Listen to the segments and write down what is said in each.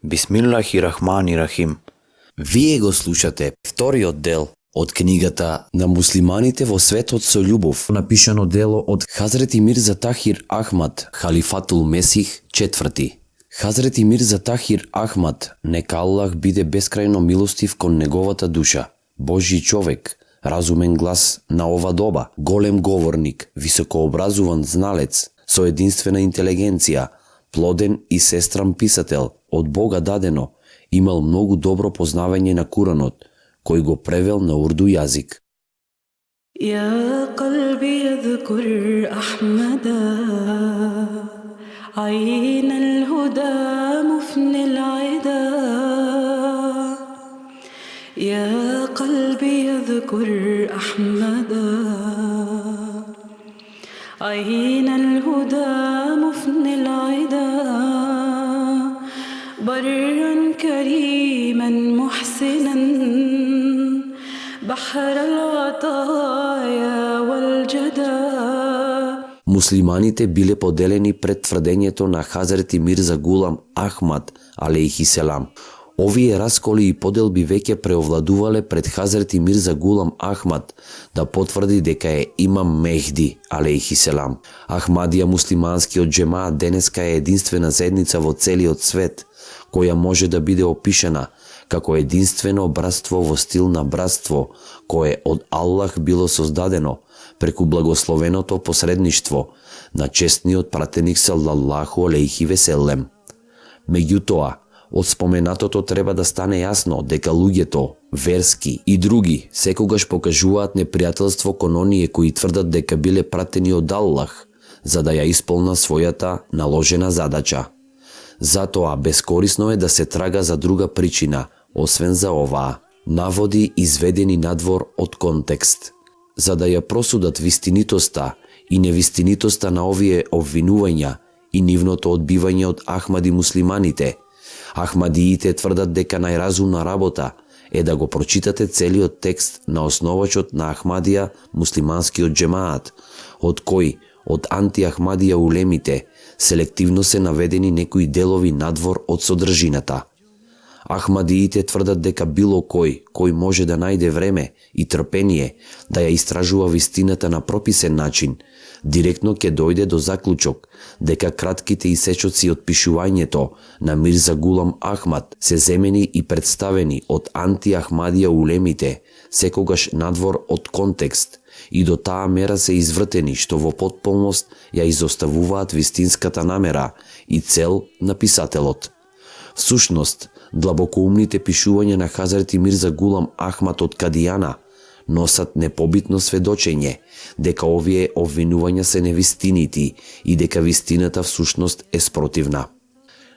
Бисмиллахи-рахмани-рахим. Вие го слушате вториот дел од книгата на муслиманите во светот со љубов, напишано дело од Хазрети Мирза Тахир Ахмад, Халифатул Месих IV. Хазрети Мирза Тахир Ахмад, нека Аллах биде бескрајно милостив кон неговата душа, Божји човек, разумен глас на ова доба, голем говорник, високообразуван зналец, со единствена интелигенција, плоден и сестран писател, од Бога дадено, имал многу добро познавање на Куранот, кој го превел на урду јазик. يا قلبي يذكر أحمدا عين الهدى مفني العدا يا قلبي يذكر أحمدا عين الهدى مفني العدا برا كريما محسنا بحر العطايا والجدا. Муслиманите биле поделени пред тврдењето на Хазрети Мирза Гулам Ахмад алейхи селам. Овие расколи и поделби веќе преовладувале пред Хазрети Мирза Гулам Ахмад да потврди дека е имам Мехди алейхи селам. Ахмадија муслиманскиот џемаат денеска е единствена заедница во целиот свет, која може да биде опишана како единствено братство во стил на братство, кое од Аллах било создадено преку благословеното посредништво на честниот пратеник салаллаху алейхи веселем. Меѓутоа, од споменатото треба да стане јасно дека луѓето, верски и други секогаш покажуваат непријателство кон оние кои тврдат дека биле пратени од Аллах за да ја исполна својата наложена задача. Затоа бескорисно е да се трага за друга причина, освен за оваа. Наводи изведени надвор од контекст. За да ја просудат вистинитоста и невистинитоста на овие обвинувања и нивното одбивање од Ахмади муслиманите, Ахмадиите тврдат дека најразумна работа е да го прочитате целиот текст на основачот на Ахмадија муслиманскиот џемаат, од кој, од антиахмадија улемите, селективно се наведени некои делови надвор од содржината. Ахмадиите тврдат дека било кој може да најде време и трпение да ја истражува вистината на прописен начин, директно ќе дојде до заклучок дека кратките исечоци од пишувањето на Мирза Гулам Ахмад се земени и представени од антиахмадија улемите, секогаш надвор од контекст, и до таа мера се извртени што во потполност ја изоставуваат вистинската намера и цел на писателот. Всушност, длабокоумните пишувања на Хазрети Мирза Гулам Ахмад од Кадијана носат непобитно сведочење дека овие обвинувања се невистинити и дека вистината всушност е спротивна.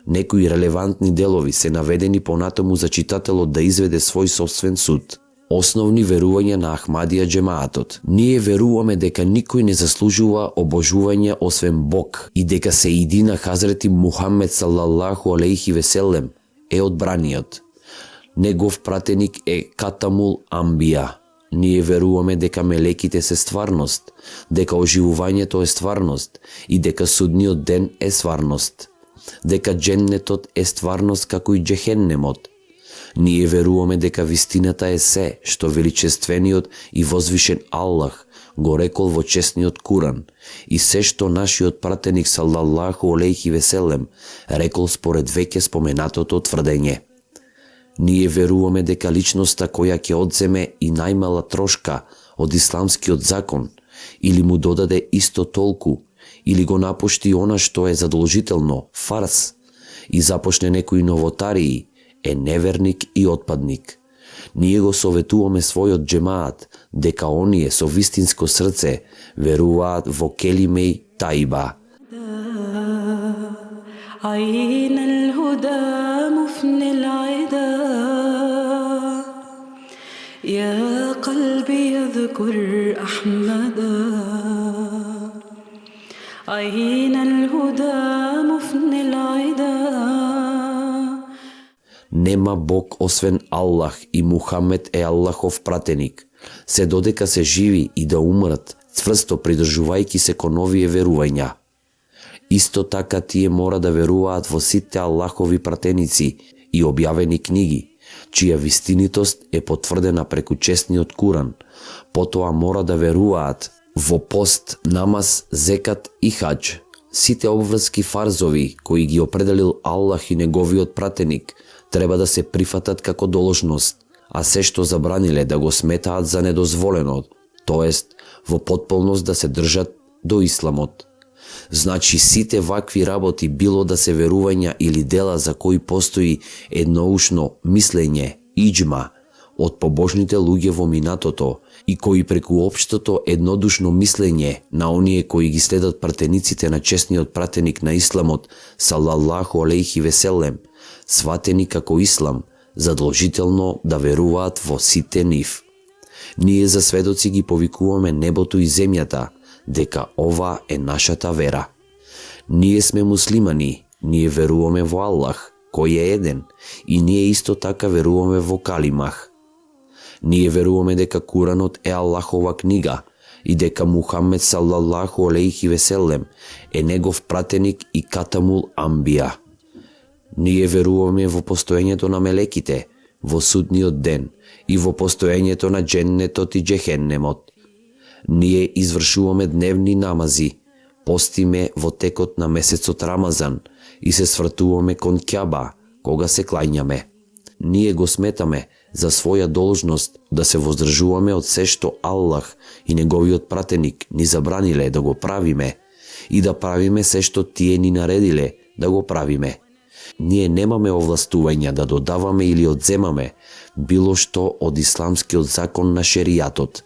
Некои релевантни делови се наведени понатаму за читателот да изведе свој собствен суд. Основни верувања на Ахмадија џемаатот. Ние веруваме дека никој не заслужува обожување освен Бог и дека се идина Хазрети Мухамед салаллаху алейхи веселем е одбраниот. Негов пратеник е Катамул Амбија. Ние веруваме дека мелеките се стварност, дека оживувањето е стварност и дека судниот ден е стварност. Дека џеннетот е стварност како и џехеннемот. Ние веруваме дека вистината е се што величествениот и возвишен Аллах го рекол во честниот Куран и се што нашиот пратеник салаллаху алейхи веселем рекол според веќе споменатото тврдење. Ние веруваме дека личноста која ќе одземе и најмала трошка од исламскиот закон или му додаде исто толку или го напушти она што е задолжително, фарс, и започне некои новотарии, е неверник и отпадник. Ние го советуваме својот џемаат дека оние со вистинско срце веруваат во келимеј таиба. عين الهدى مفني العدا يا قلبي يذكر أحمدا عين الهدى مفني العدا. Нема Бог освен Аллах и Мухамед е Аллахов пратеник, се додека се живи и да умрат, цврсто придржувајќи се кон овие верувања. Исто така тие мора да веруваат во сите Аллахови пратеници и објавени книги, чија вистинитост е потврдена преку честниот Куран. Потоа мора да веруваат во пост, намаз, зекат и хадж. Сите обврски фарзови кои ги определил Аллах и неговиот пратеник треба да се прифатат како должност, а се што забраниле да го сметаат за недозволено, тоест во потполност да се држат до исламот. Значи сите вакви работи, било да се верувања или дела за кои постои едноушно мислење, иџма, од побожните луѓе во минатото и кои преку општото еднодушно мислење на оние кои ги следат пратениците на честниот пратеник на исламот, салаллаху алейхи веселем, сватени како ислам, задолжително да веруваат во сите нив. Ние за сведоци ги повикуваме небото и земјата, дека ова е нашата вера. Ние сме муслимани, ние веруваме во Аллах, кој е еден, и ние исто така веруваме во калимах. Ние веруваме дека Куранот е Аллахова книга и дека Мухаммед салаллаху алейхи веселем е негов пратеник и катамул амбија. Ние веруваме во постоењето на мелеките, во судниот ден и во постоењето на дженнетот и джехеннемот. Ние извршуваме дневни намази, постиме во текот на месецот Рамазан и се свртуваме кон Кјаба кога се клањаме. Ние го сметаме за своја должност да се воздржуваме од се што Аллах и неговиот пратеник ни забраниле да го правиме и да правиме се што тие ни наредиле да го правиме. Ние немаме овластување да додаваме или одземаме било што од исламскиот закон на шеријатот.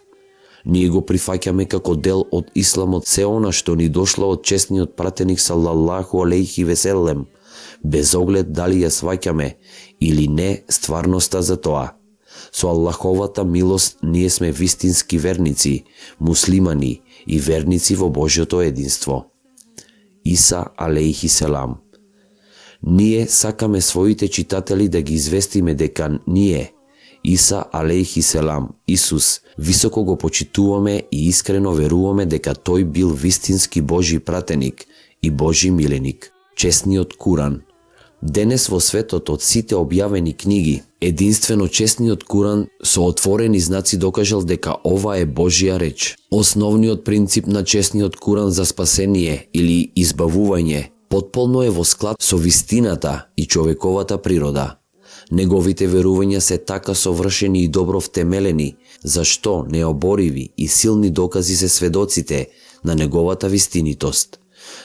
Ние го прифаќаме како дел од исламот се она што ни дошло од честниот пратеник салаллаху алейхи веселем, без оглед дали ја сваќаме или не стварноста за тоа. Со Аллаховата милост ние сме вистински верници, муслимани и верници во Божјото единство. Иса алейхи селам. Ние сакаме своите читатели да ги известиме дека ние, Иса алейхи селам, Исус, високо го почитуваме и искрено веруваме дека тој бил вистински Божји пратеник и Божји миленик. Честниот Куран. Денес во светот од сите објавени книги, единствено честниот Куран со отворени знаци докажал дека ова е Божја реч. Основниот принцип на честниот Куран за спасение или избавување потполно е во склад со вистината и човековата природа. Неговите верувања се така совршени и добро втемелени, зашто необориви и силни докази се сведоците на неговата вистинитост.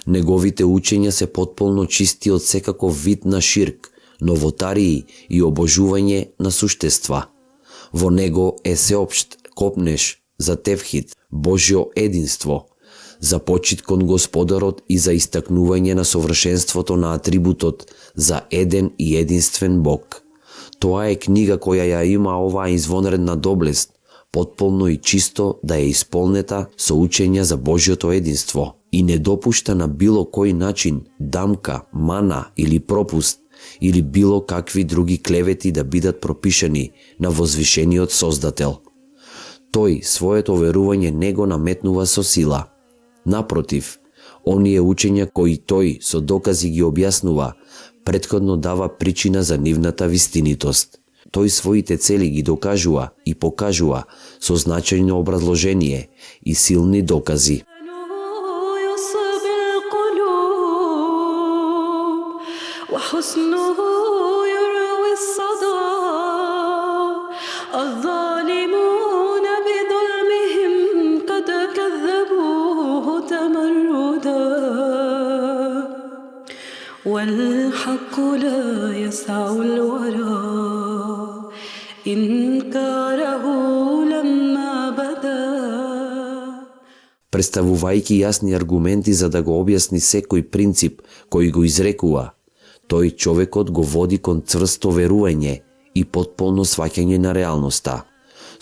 Неговите учења се потполно чисти од секаков вид на ширк, новотарии и обожување на суштества. Во него е сеопшт копнеш за тевхид, Божјо единство, за почит кон Господарот и за истакнување на совршенството на атрибутот за еден и единствен Бог. Тоа е книга која ја има оваа извонредна доблест, потполно и чисто да е исполнета со учења за Божјото единство и не допушта на било кој начин дамка, мана или пропуст или било какви други клевети да бидат пропишани на возвишениот Создател. Тој своето верување не го наметнува со сила. Напротив, оние учења кои тој со докази ги објаснува, претходно дава причина за нивната вистинитост. Тој своите цели ги докажува и покажува со значајно образложение и силни докази. والحق لا يسع الورى إنكاره لما بدا. Представувајќи јасни аргументи за да го објасни секој принцип кој го изрекува, тој човекот го води кон цврсто верување и потполно сваќање на реалноста.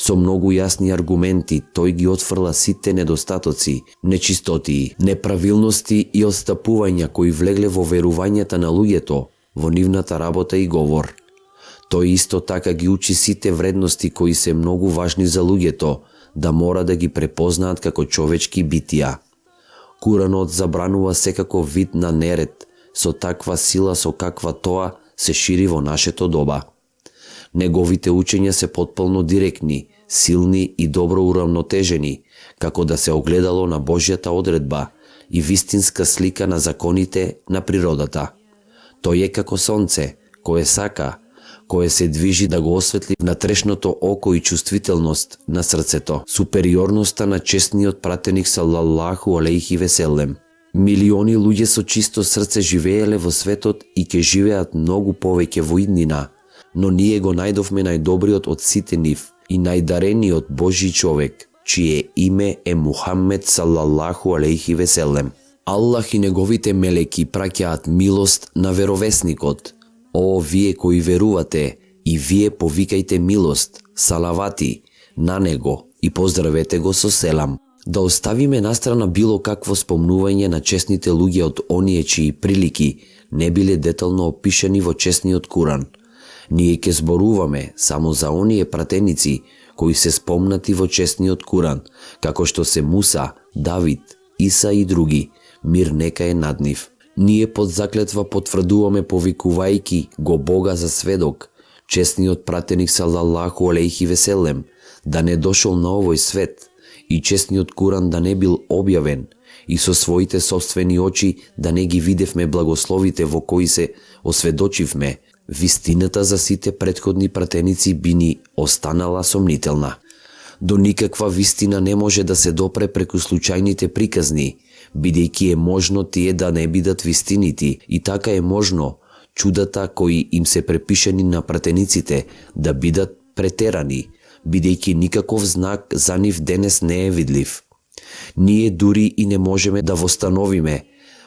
Со многу јасни аргументи тој ги отфрла сите недостатоци, нечистотии, неправилности и отстапувања кои влегле во верувањата на луѓето, во нивната работа и говор. Тој исто така ги учи сите вредности кои се многу важни за луѓето, да мора да ги препознаат како човечки битија. Куранот забранува секако вид на неред, со таква сила со каква тоа се шири во нашето доба. Неговите учења се потполно директни, силни и добро уравнотежени, како да се огледало на Божјата одредба и вистинска слика на законите на природата. Тој е како сонце, кое сака, кое се движи да го осветли внатрешното око и чувствителност на срцето, супериорноста на честниот пратеник салаллаху алейхи веселем. Милиони луѓе со чисто срце живееле во светот и ќе живеат многу повеќе во иднина, но ние го најдовме најдобриот од сите нив и најдарениот Божји човек, чие име е Мухаммед салаллаху алейхи веселем. Аллах и неговите мелеки праќаат милост на веровесникот. О, вие кои верувате, и вие повикајте милост, салавати, на него и поздравете го со селам. Да оставиме настрана било какво спомнување на честните луѓе од оние чии прилики не биле детално опишани во честниот Куран. Ние ќе зборуваме само за оние пратеници кои се спомнати во честниот Куран, како што се Муса, Давид, Иса и други, мир нека е над нив. Ние под заклетва потврдуваме повикувајки го Бога за сведок, честниот пратеник салаллаху алейхи веселем, да не дошол на овој свет, и честниот Куран да не бил објавен, и со своите собствени очи да не ги видевме благословите во кои се осведочивме, вистината за сите претходни пратеници би ни останала сомнителна. До никаква вистина не може да се допре преку случајните приказни, бидејќи е можно тие да не бидат вистините, и така е можно чудата кои им се препишани на пратениците да бидат претерани, бидејќи никаков знак за нив денес не е видлив. Ние дури и не можеме да востановиме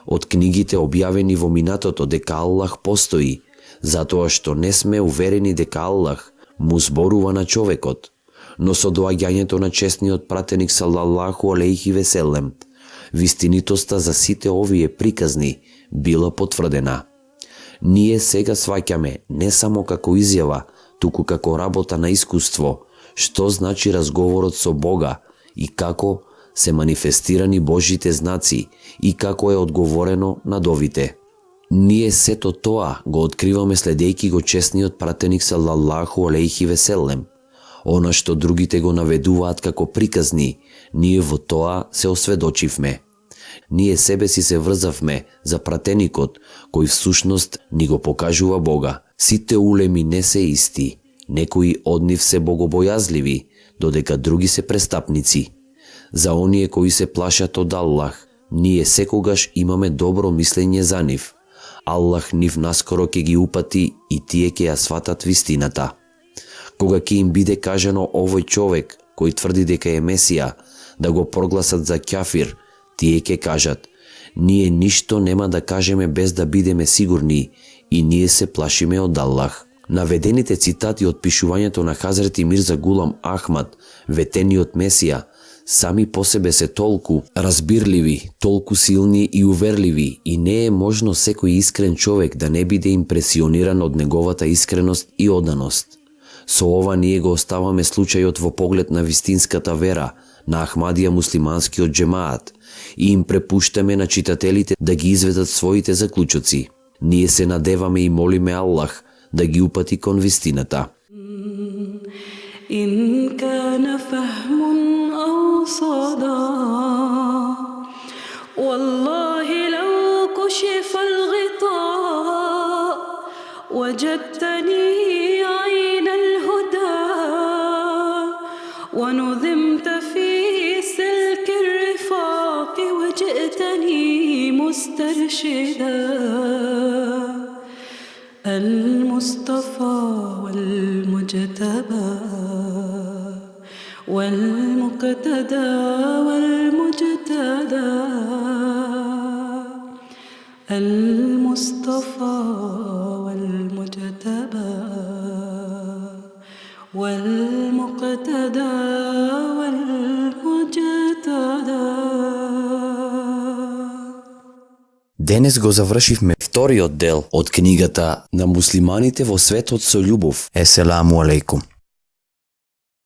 од книгите објавени во минатото дека Аллах постои, затоа што не сме уверени дека Аллах му зборува на човекот, но со доаѓањето на честниот пратеник салаллаху алейхи веселем, вистинитоста за сите овие приказни била потврдена. Ние сега сваќаме не само како изјава, туку како работа на искуство, што значи разговорот со Бога и како се манифестирани Божите знаци и како е одговорено на довите. Ние сето тоа го откриваме следејќи го честниот пратеник салаллаху алейхи веселем. Она што другите го наведуваат како приказни, ние во тоа се осведочивме. Ние себе си се врзавме за пратеникот, кој всушност ни го покажува Бога. Сите улеми не се исти, некои од нив се богобојазливи, додека други се престапници. За оние кои се плашат од Аллах, ние секогаш имаме добро мислење за нив. Аллах нив наскоро ќе ги упати и тие ќе ја сватат вистината. Кога ќе им биде кажано овој човек, кој тврди дека е Месија, да го прогласат за кафир, тие ќе кажат: ние ништо нема да кажеме без да бидеме сигурни и ние се плашиме од Аллах. Наведените цитати од пишувањето на Хазрети Мирза Гулам Ахмад, ветениот Месија, сами по себе се толку разбирливи, толку силни и уверливи и не е можно секој искрен човек да не биде импресиониран од неговата искреност и оданост. Со ова ние го оставаме случајот во поглед на вистинската вера, на Ахмадија муслиманскиот джемаат и им препуштаме на читателите да ги изведат своите заклучоци. Ние се надеваме и молиме Аллах да ги упати кон вистината. إن كان فهم أو صدى والله لو كشف الغطاء وجدتني عين الهدى ونظمت في سلك الرفاق وجئتني مسترشدا المصطفى والمجتبى والمقتدى والمجتدى المصطفى والمجتبى والمقتدى والمجتدى. Денес го завршивме вториот дел од книгата на муслиманите во светот со љубов. Еселаму алейкум.